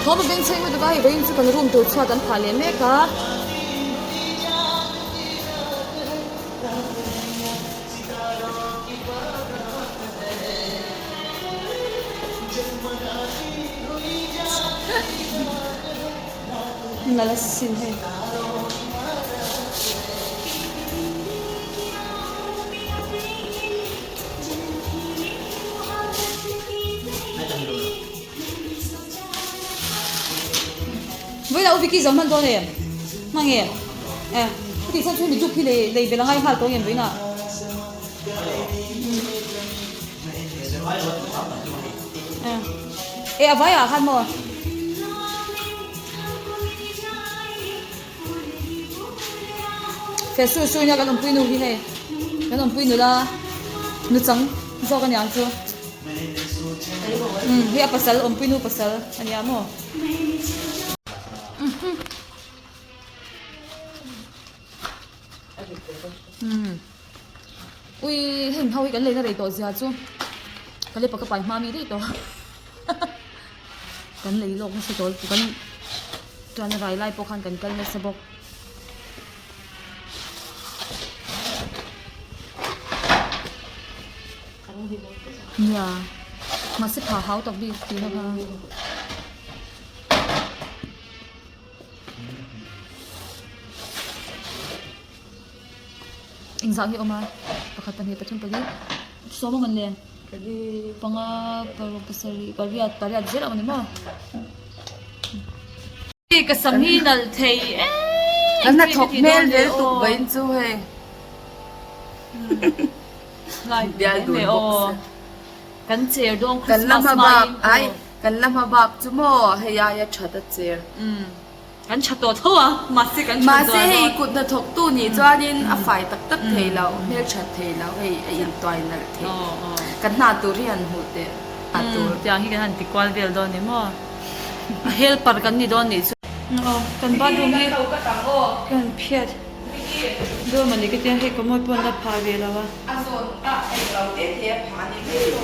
Thawm a beng chheng lutuk a, hei vawiin chu kan room tur chhuat an phah leh mek a. Nalh asin hei. Vawilah u Vicky zo hman dawn em? Hma nge? Eh, heti chuan chu hemi dup hi lei lei belh a ngai nghal tawh ngem vawiinah? Eh, eh a vaiah khan maw? Fe su su nia kan awmpui nu hi hei kan awmpui nula nuchang zawk aniang chu umm hei a pasal awmpui nu pasal ania maw umm ui heng ho hi kan leina rei tawh zia chu ka lepa ka pai hma mi daih tawh kan lei lawk nasa tawh kan Chuan rai lai pawh khan kan kal nasa bawk. Nia, mahse pha hau tak bik tihna kha. Engzah nge awm a? Pakhat pahnih pathum pali sawm a man le? Panga paruk pasarih pariat pariat zel a awm a ni maw? Ka sam hi nalh thei em Kan hna thawk hmel vel tuk vain chu hei. Bial dun bawk se. Kan cher dawn Christmas hma in aw. Kan la hma bak chu maw hei aia that a cher. Kan tha tawh tho a, mahse kan tha Mahse hei kut hnathawktu nih chuanin a fai tak tak thei lo, hmelthat thei lo, hei a intuai nalh thei. Kan hna tur hi han hmuh teh a tur. Tiang hi kan han ti kual vel dawn ni maw? A helper kan ni dawn nih chu. Aw, kan bathroom hi kan phiat dawn a ni ka tia, hei commode pawh an la phah ve lo a. A zawn a englo te te a phah a ni mai lo.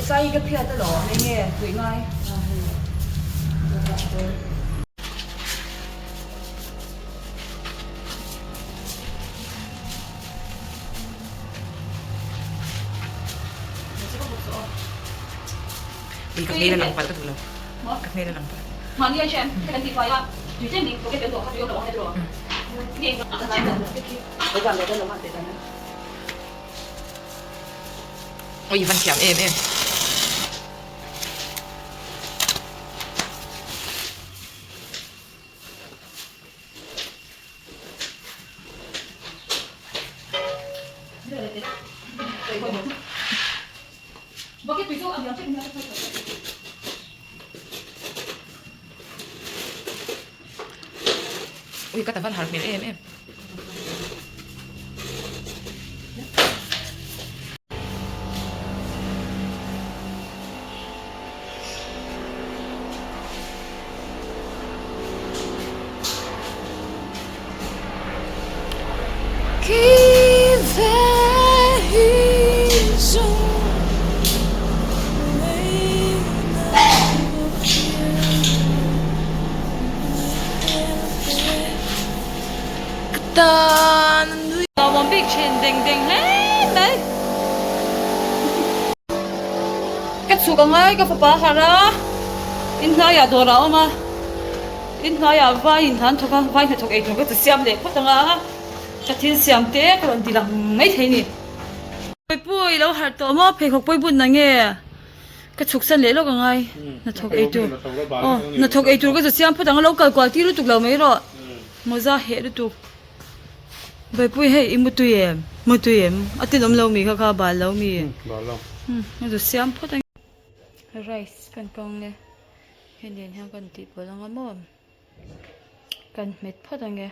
Sai ka phiat alawm enge puih ngai. Ui ka hmel a lang palh ka duh lo. Ka hmel a lang palh. Ui i van thiam em em. Ui ka ta van har hmel em em. Nuam bik thin deng deng hle mai. Ka chhuk a ngai ka fapa harh a, inhnaiah dawr a awm a, inhnaiah vai in han thawk a, vai hnathawk eitur ka ti siam leh phawt ang a, ka thil siam te ka rawn ti lang mai thei ni. Pawipui lo harh tawh maw pheikhawk pawi bun na nge? Ka chhuk san leh lawk a ngai, hnathawk eitur aw hnathawk eitur ka zu siam phawt ang a, lo kal kual tir lutuk lo mai rawh. Mawza heh lutuk. Baipui hei i mutui em? Mutui em? A tinawm lo mi kha kha bal lo mi? Bal lo. A zu siam phawt ang. Rice kan kang e. Hei nen hian kan tih pawlh ang a maw? Kan hmet phawt ang e.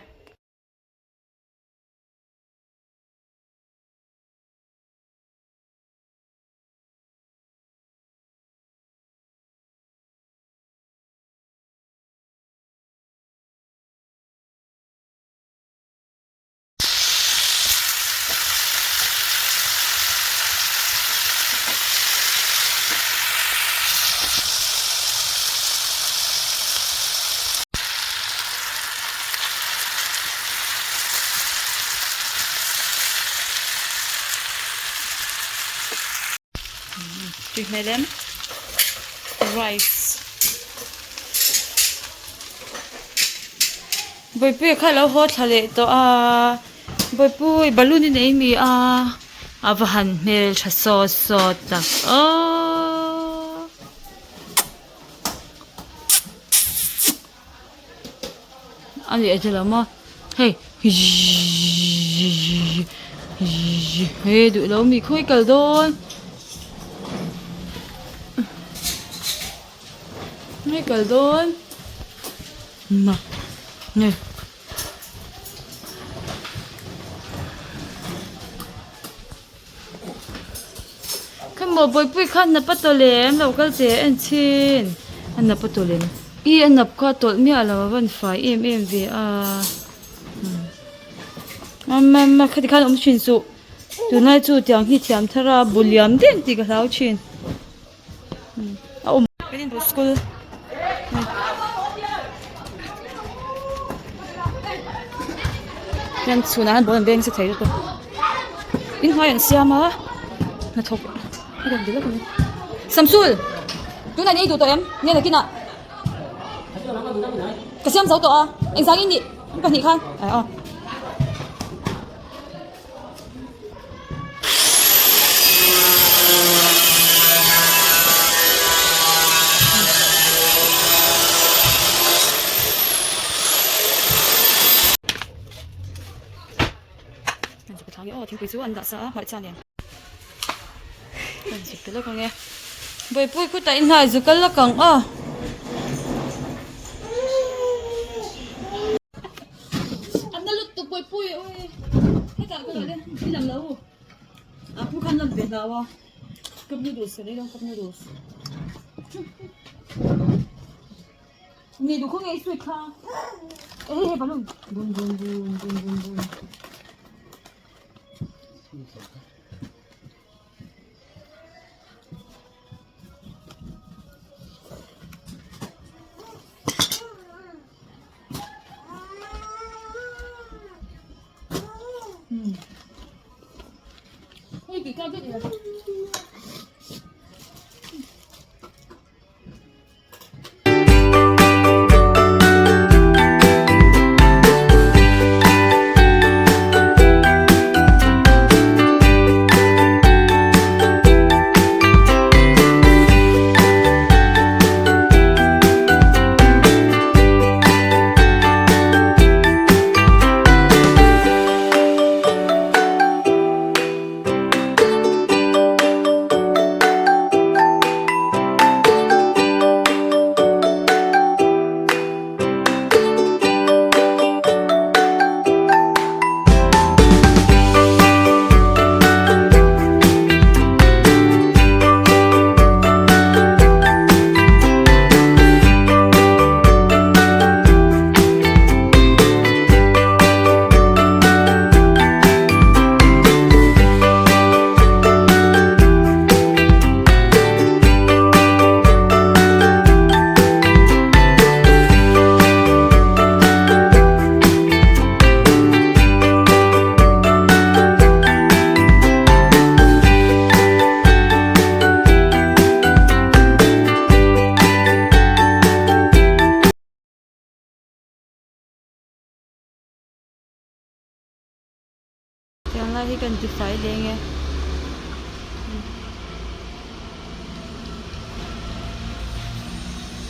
Tui hmel em? Rice. Bawihpuia kha a lo haw thla leh tawh a, Bawihpui balloon i nei mi a, a va han hmel tha sawt sawt tak aww. A ni a lo maw hei he duh lo mi khawi kal dawn khawi kal dawn ma nge. Khemaw bawihpui kha a nap a tawlh em lo kal che en chhin a nap a tawlh em i a nap kha a tawlh miah lo a van fai em em ve a umm khati khan awm thin suh tunlai chu tiang hi thiam thar a bu liam deng tih ka hlau thin a awm school. Hian chhunah hian ball an beng nasa thei lutuk in hnuai an siam a hnathawk a rawn ti lawk a ni Samsul tunah in ei duh tawh em nge nakinah ka siam zo tawh a engzang in nih pahnih khan aw. Thingpui chu an dah sa a hmarcha nen kan zuk ta lawk ang e Bawihpui khutah i hnai zuk a lawk ang aw. An na lutuk Bawihpui ui hetah ka le i lang lo a pu khan lan ve hlau a cup noodles kan ei dawn cup noodles ni duh khaw nge i sweet kha e hei hei balloon bun bun bun bun bun bun. Tiang lai hi kan ti fai leng e.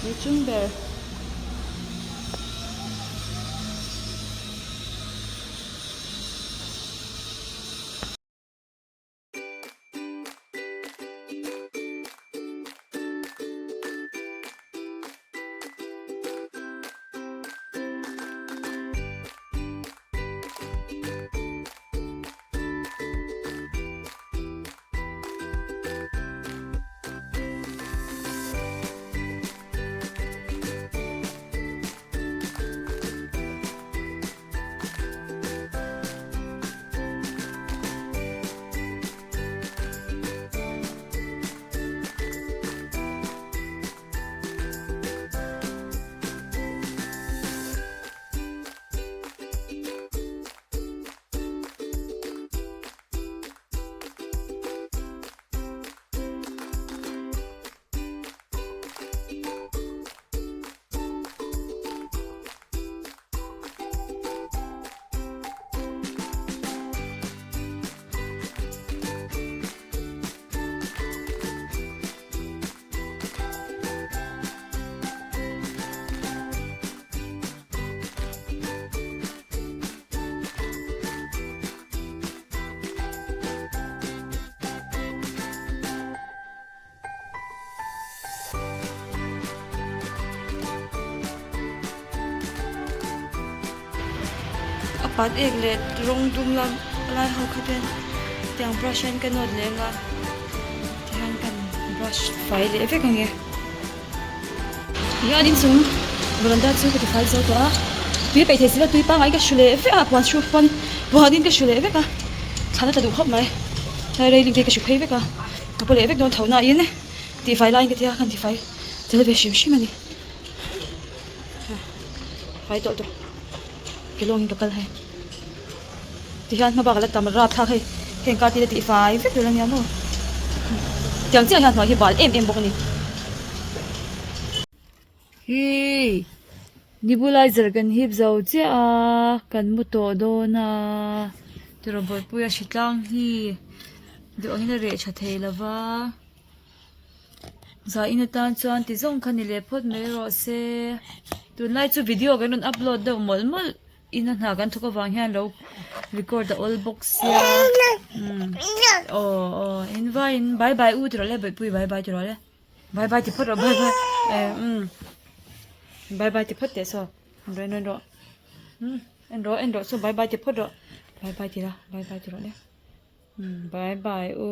He chung ber. Pat ek leh rawng dum lam lai ho kha ten tiang brush hian ka nawt leh anga tihian kan brush fai leh vek ang e. Tihian inchung veranda chu ka tifai zo tawh a, tui peih thei silo tui pangngai ka hru leh vek a puan hru pawn puanin ka hru leh vek a thlan a tla duh khawp mai tlai railing te ka hru phei vek a ka paw leh vek dawn tho na in tihfai laiin ka tia kan tifai tel ve hrim hrim a ni. Fai tawh tawh ke lawngin ka kal hei tihian hma bak a la tam rap thlak hei heng kar tila tih fai vek tur ania maw tiang chiah hian hnuai hi bal em em bawk a ni. Hi nebulizer kan hip zo chiah a kan mu tawh dawn a tiraw bawihpuia hritlang hi duh angin a reh tha thei lova. Zain atan chuan ti zawng kha ni leh phawt mai rawh se. Tunlai chu video kan rawn upload deuh mawlh mawlh in a hna kan thawk avang hian lo record a awl bawk sia umm aw aw in vaiin bye bye u ti rawh le bawihpui bye bye ti rawh le bye bye ti phawt rawh bye bye eh umm bye bye ti phawt teh saw en rawh en rawh umm en rawh en rawh saw bye bye ti phawt rawh bye bye ti la bye bye ti rawh le. Bye bye u.